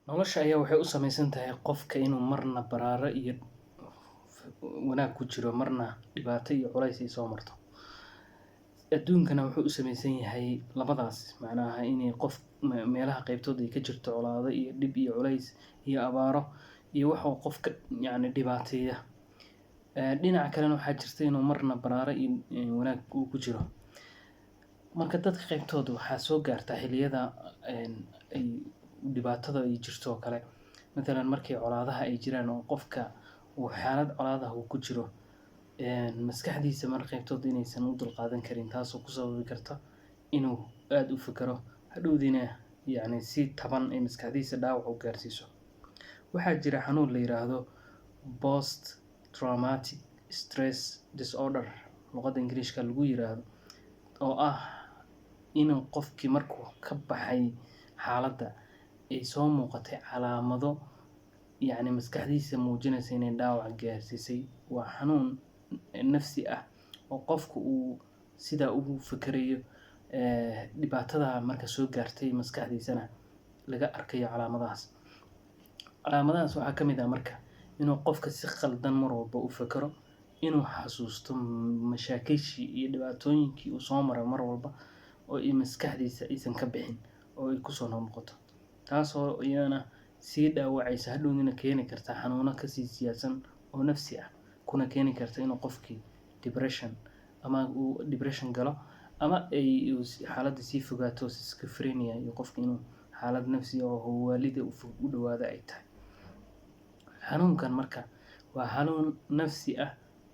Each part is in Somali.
Nolosha ayaa waxay u samaysan tahay qofka inuu marna baraaro iyo wanaag ku jiro, marna dhibaato iyo culays ay soo marto. Adduunkana wuxuu u samaysan yahay labadaas, macnaha inay qof meelaha qaybtood ay ka jirto colaado iyo dhib iyo culays iyo abaaro iyo waxuu qofka yacni dhibaateeya. Dhinaca kalena waxaa jirta inuu marna baraaro iyo wanaag uu ku jiro. Marka dadka qaybtooda waxaa soo gaarta xilliyada ay dhibaatada ay jirto oo kale. Matalan, markii colaadaha ay jiraan oo qofka uu xaalad colaadaha uu ku jiro, maskaxdiisa mar qaybtood inaysan u dulqaadan karin, taasoo ku sababi karta inuu aad u fikiro, hadhowdiina yacni si taban ay maskaxdiisa dhaawac u gaarsiiso. Waxaa jira xanuun la yiraahdo post traumatic stress disorder, luqadda Ingiriiska lagu yiraahdo, oo ah inuu qofkii markuu ka baxay xaaladda ay soo muuqatay calaamado yacni maskaxdiisa muujinaysa inay dhaawac gaarsiisay. Waa xanuun nafsi ah oo qofku uu sidaa ugu fikirayo, dhibaatada marka soo gaartay maskaxdiisana laga arkayo calaamadahaas. Calaamadahaas waxaa ka mid ah marka inuu qofka si khaldan mar walba u fikiro, inuu xasuusto mashaakishii iyo dhibaatooyinkii uu soo maray mar walba, oo ay maskaxdiisa aysan ka bixin oo ay kusoo noqnoqoto, taasoo iyadana sii dhaawacaysa, hadhowdina keeni karta xanuuno kasii siyaadsan oo nafsi ah, kuna keeni karta inuu qofkii depression ama uu depression galo, ama ay xaaladda sii fogaato, schizophrenia iyo qofka inuu xaalad nafsi ah oo waalida u dhawaado ay tahay. Xanuunkan marka waa xanuun nafsi ah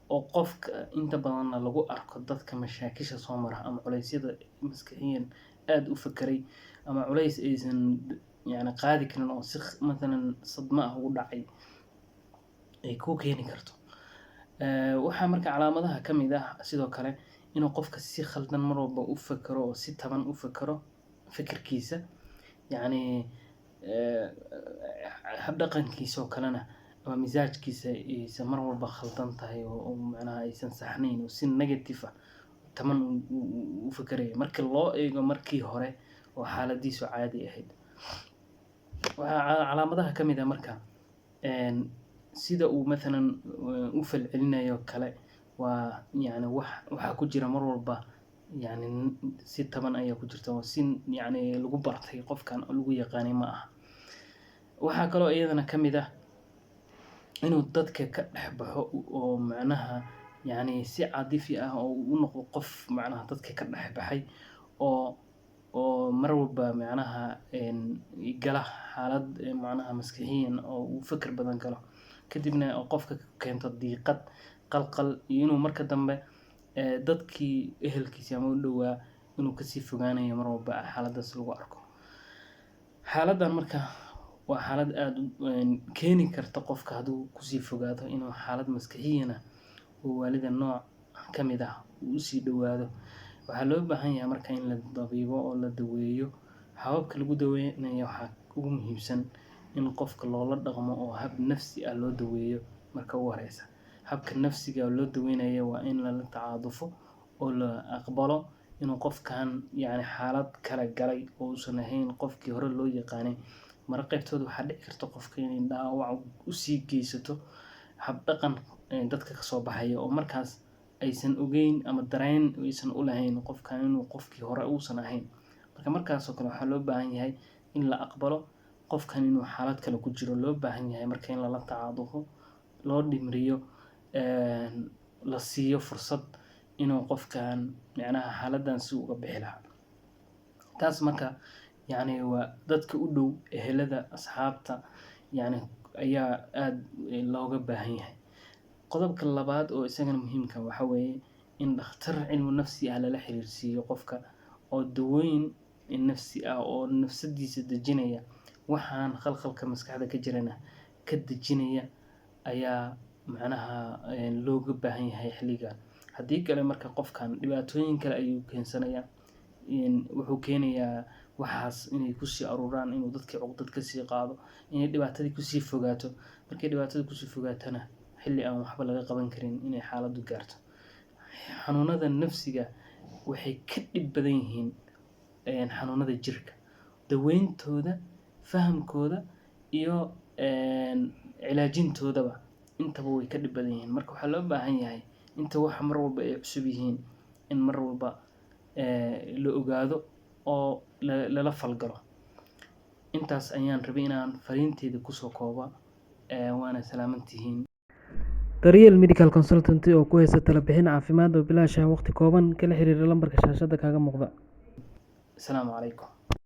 oo qofka inta badanna lagu arko dadka mashaakisha soo mara ama culeysyada maskaxiyan aad u fekeray, ama culays aysan yacni qaadi karin oo si matalan sadma ah ugu dhacay ay ku keeni karto. Waxaa marka calaamadaha ka mid ah sidoo kale inuu qofka si khaldan mar walba u fekero oo si taban u fekero, fikirkiisa yacni habdhaqankiisa oo kalena ama misaajkiisa aysan mar walba khaldan tahay oo macnaha aysan saxnayn, oo si negative ah taban u fekeraya marka loo eego markii hore oo xaaladiisu caadi ahayd. Waxaa calaamadaha ka mid ah marka sida uu mathalan u falcelinayo kale, waa yacni wax waxaa ku jira mar walba yacni si taban ayaa ku jirta oo si yacni lagu bartay qofkan oo lagu yaqaanay ma aha. Waxaa kaloo iyadana ka mid ah inuu dadka ka dhex baxo oo macnaha yacni si caadifi ah oo u noqdo qof macnaha dadka ka dhex baxay oo mar walba macnaha gala xaalad macnaha maskixiyan oo uu fikir badan galo, kadibna qofka keento diiqad, qalqal iyo inuu marka dambe dadkii ehelkiisa ama u dhowaa inuu kasii fogaanayo mar walba xaaladdaas lagu arko. Xaaladdan marka waa xaalad aada u keeni karta qofka hadduu kusii fogaado inuu xaalad maskixiyan ah oo waalida nooc ka mid ah uu usii dhowaado. Waxaa loo baahan yahay marka in la dabiibo oo la daweeyo. Hababka lagu daweynayo waxaa ugu muhiimsan in qofka loola dhaqmo oo hab nafsi ah loo daweeyo. Marka ugu horeysa, habka nafsiga loo daweynayo waa in lala tacaadufo oo la aqbalo inuu qofkan yacni xaalad kala galay oo uusan ahayn qofkii hore loo yaqaanay. Marka qaybtood waxaa dhici karta qofka inay dhaawac usii geysato habdhaqan dadka kasoo baxaya oo markaas aysan ogeyn ama dareen aysan u lahayn qofkan inuu qofkii hore uusan ahayn. Marka markaasoo kale waxaa loo baahan yahay in la aqbalo qofkan inuu xaalad kale ku jiro, loo baahan yahay marka in lala tacaadufo, loo dhimriyo, la siiyo fursad inuu qofkan macnaha xaaladdan si uga bixi lahaa. Taas marka yacni waa dadka u dhow, ehelada, asxaabta yacni ayaa aada looga baahan yahay. Qodobka labaad oo isagana muhiimka waxaa weeye in dhakhtar cilmu nafsi ah lala xiriirsiiyo qofka oo dawooyin nafsi ah oo nafsadiisa dejinaya, waxaan khalkhalka maskaxda ka jirana ka dejinaya ayaa macnaha looga baahan yahay xilligan. Haddii kale marka qofkan dhibaatooyin kale ayuu keensanayaa. Wuxuu keenayaa waxaas inay kusii aruuraan, inuu dadkii cuqdad kasii qaado, inay dhibaatadii kusii fogaato. Markay dhibaatada kusii fogaatana, xilli aan waxba laga qaban karin inay xaaladdu gaarto. Xanuunada nafsiga waxay ka dhib badan yihiin xanuunada jirka. Daweyntooda, fahamkooda. iyo cilaajintoodaba intaba way ka dhib badan yihiin. Marka waxaa loo baahan yahay inta waxa mar walba ay cusub yihiin in mar walba la ogaado oo lala falgalo. Intaas ayaan rabay inaan fariinteyda kusoo kooba, waana salaamantihiin. Daryeel Medical Consultant oo ku haysa talo bixin caafimaad oo bilaash ah waqti kooban. Kala xiriir lambarka shaashada kaaga muuqda. Asalaamu calaykum.